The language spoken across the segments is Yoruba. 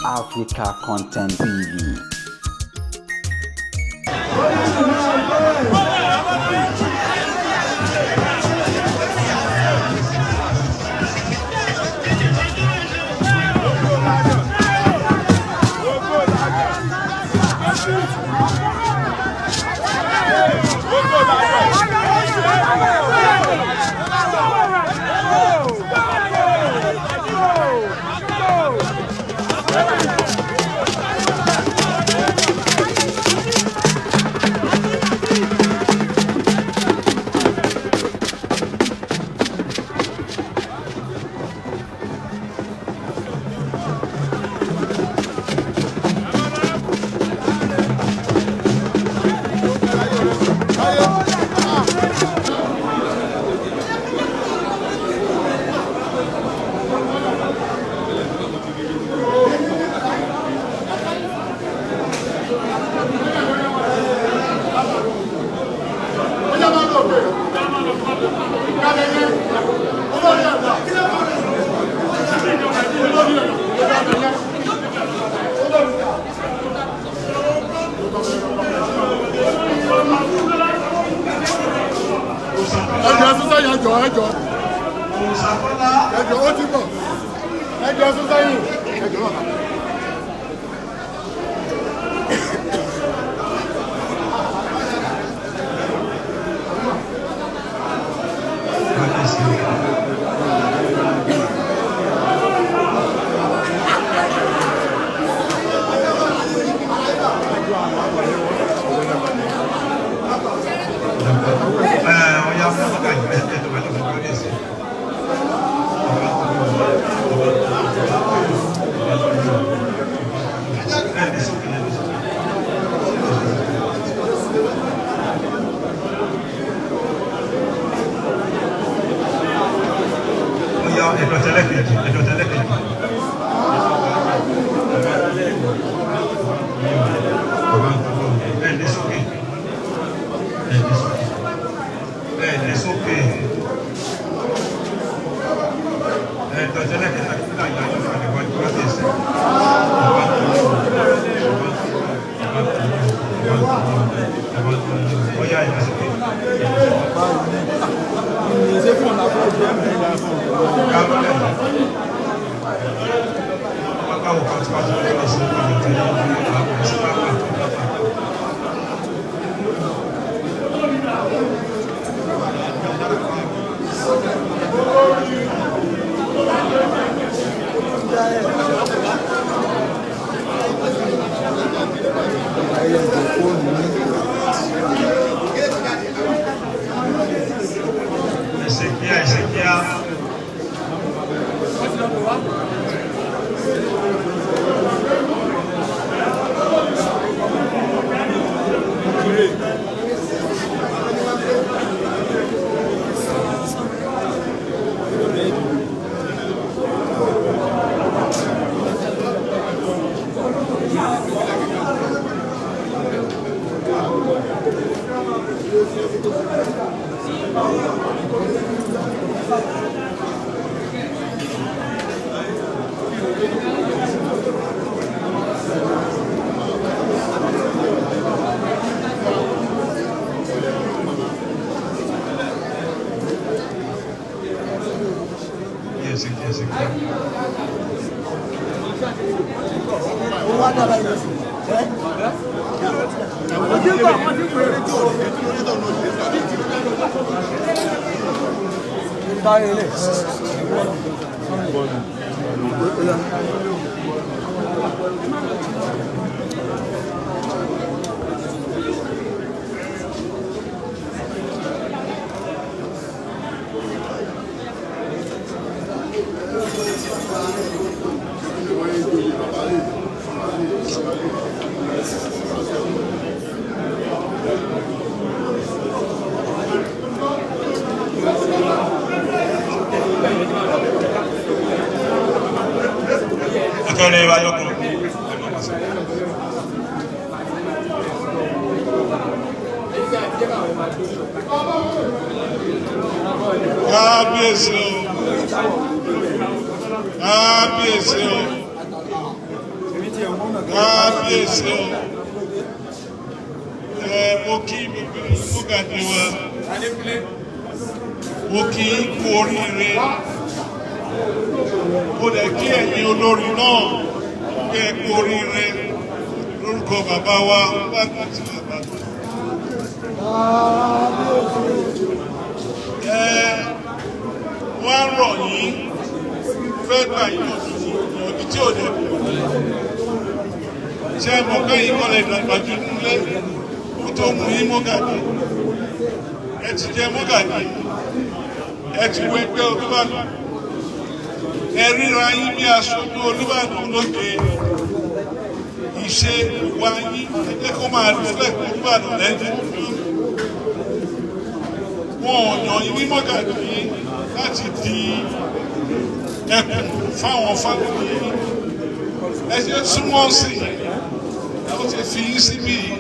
Africa Content TV. Ẹjọ sísẹ yẹn, ẹjọ, ẹjọ, ẹjọ, ó ti bọ. Ẹjọ sísẹ yìí, ẹjọ bàbá. Ọya fún ọ̀gá yìí, ẹ tó bá lọ́wọ́ kábíyèsí. Ẹ ní sókè, ẹ ní sókè. Ọya ẹ̀dọ̀tẹ́lẹ̀kejì, ẹ̀dọ̀tẹ́lẹ̀kejì. Ẹ ní sókè. Ẹ ní sókè. Ẹ ní sókè. Ẹ̀dọ̀tẹ́lẹ̀kẹta kí náà yà yọ̀ níwájú kábíyèsí. Ọya ẹ̀ ní sókè. Ẹsẹ̀ kíá, ẹsẹ̀ kíá. Ẹsẹ̀ kíá, ẹsẹ̀ kíá. Akẹ́rẹ́ Balógun. Kábíyèsí o, kábíyèsí o. Kábíyèsí o. Ẹ mo kí gbogbo mọ́gàjí wa. Mo kí yín kú oríire. Mo dẹ̀ kí ẹ̀yin olórí náà kí ẹ kú oríire lórúkọ bàbá wa bàbá tí bàbá tó. Ẹ wọ́n á rọ̀ yín fẹ́ gbà yín òdì tí ò dẹ̀ kú. Ṣé ẹ mọ̀ pé yín kọ́lẹ̀ dàgbà jù nílé kó tó mú yín mọ́gàjí? Ẹ ti jẹ mọ́gàjí, ẹ ti wọ ẹgbẹ́ Olúbàdàn. Ẹ ríra yín bí aṣojú Olúbàdàn lóde. Ìṣe ìwà yín ẹ jẹ́ kó máa reflect Olúbàdàn lẹ́yìn. Wọn ò yàn yín ní mọ́gàjí láti di ẹkùn fáwọn fámìlì yín. Ẹ ṣe súnmọ́ sí i, ẹ ó ti fi yín síbí yìí.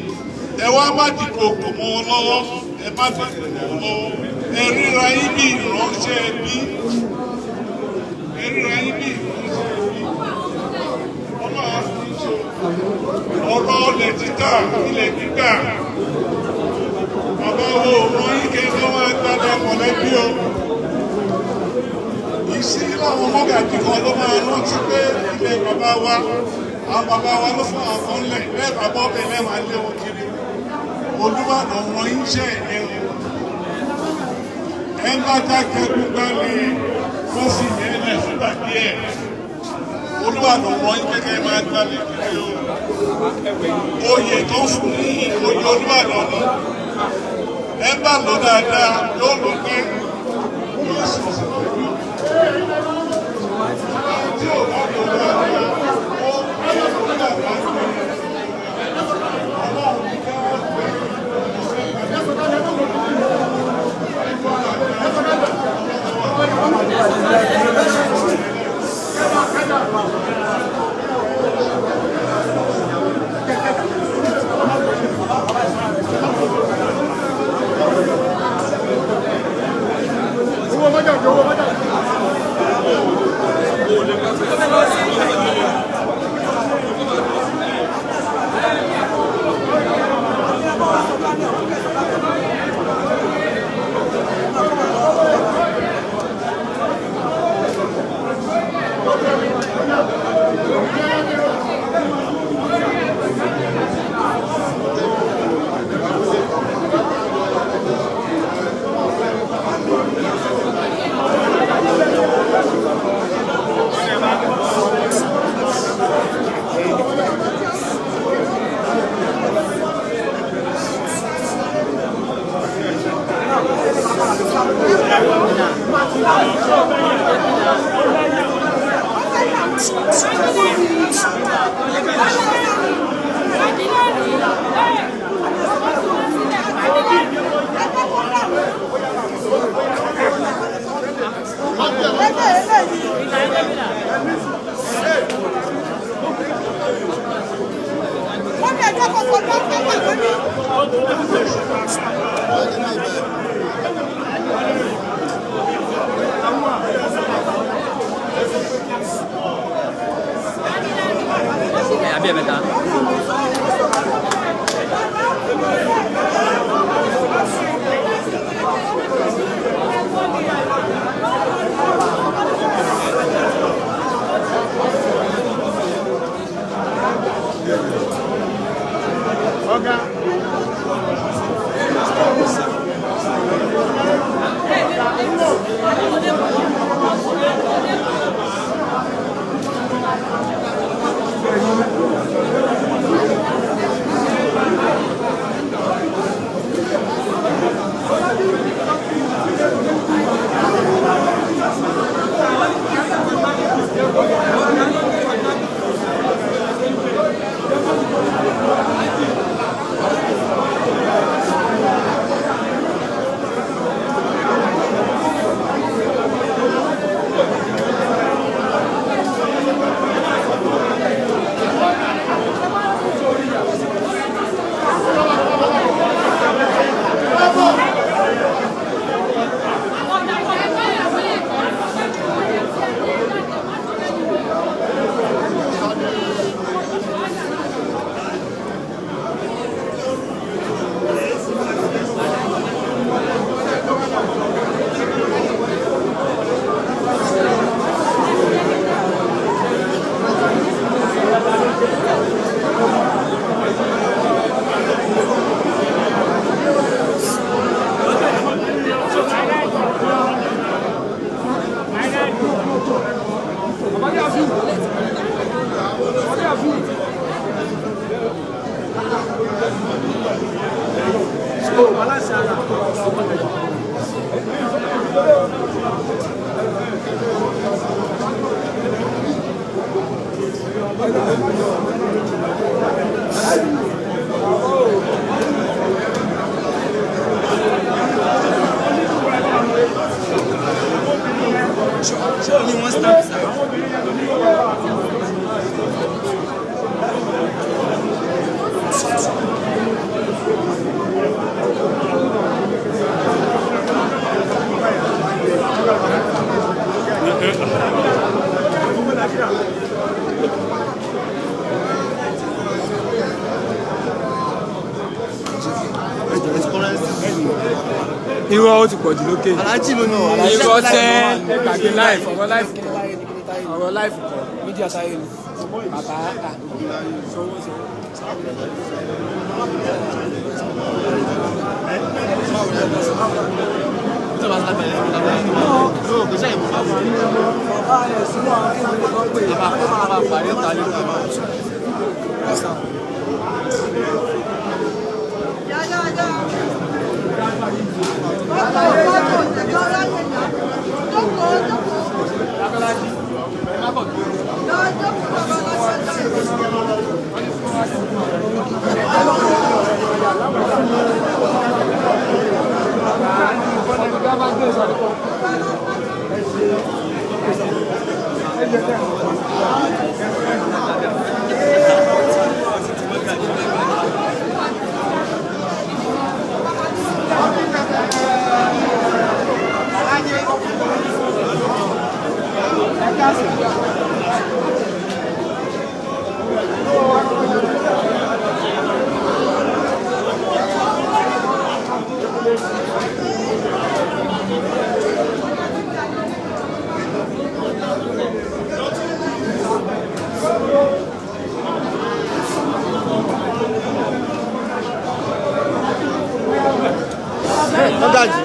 Ẹ wá má dìbò kò mọ́ wọn lọ́wọ́, ẹ má dìbò mọ́ wọn lọ́wọ́. Ẹ ríra yín bí ìránṣẹ́ ẹbí. Ẹ ríra yín bí ìránṣẹ́ ẹbí. Ọlọ́run á fún yín ṣe. Ọ̀rọ̀ ọlẹ̀ títà, ilẹ̀ gbígbà. Bàbá wo ràn yín kẹ́ lọ́wọ́ agbada mọ̀lẹ́bí o. Ìsí láwọn mọ́gàjì kan ló máa rántí pé ilẹ̀ bàbá wa, àwọn bàbá wa ló fún àwọn kan lẹ̀, bẹ́ẹ̀ bàbá ọbẹ̀ lẹ́wàá lé wọn kiri. Olúbàdàn wọn ń ṣe ẹ̀yẹ o. Ẹ bá dákẹ́ gbúgbálẹ̀ kó sì yẹn lẹ̀ fúgbà díẹ̀. Olúbàdàn wọn ń kẹ́kẹ́ máa gbalẹ̀ kiri o. Oyè tó fún ní oyè Olúbàdàn ni. Ẹ bá lò dáadáa yóò lò pé yóò sì sí lójú. Tí ò bá lò dáadáa, ó lò dáadáa. Ọlọ́run ní ká wọ́n pè é. Owó mọ́gàjí, owó mọ́gàjí. Àbí ẹ̀mẹ́ta. Ọ̀gá. Show me one stamp, sir. Irọ́ ó ti pọ̀ jù lókè. Aláàjì ló ní Irọ́ tẹ́ gbàgbé láìfù, ọ̀rọ̀ láìfù kọ́. Ọ̀rọ̀ láìfù kọ́. Mídíà sáyé ni. Bàbá à. Sanwó sanwó. Bàbá rẹ̀ sínú àwọn kí wọ́n lè pè é. Mọ́gàjì.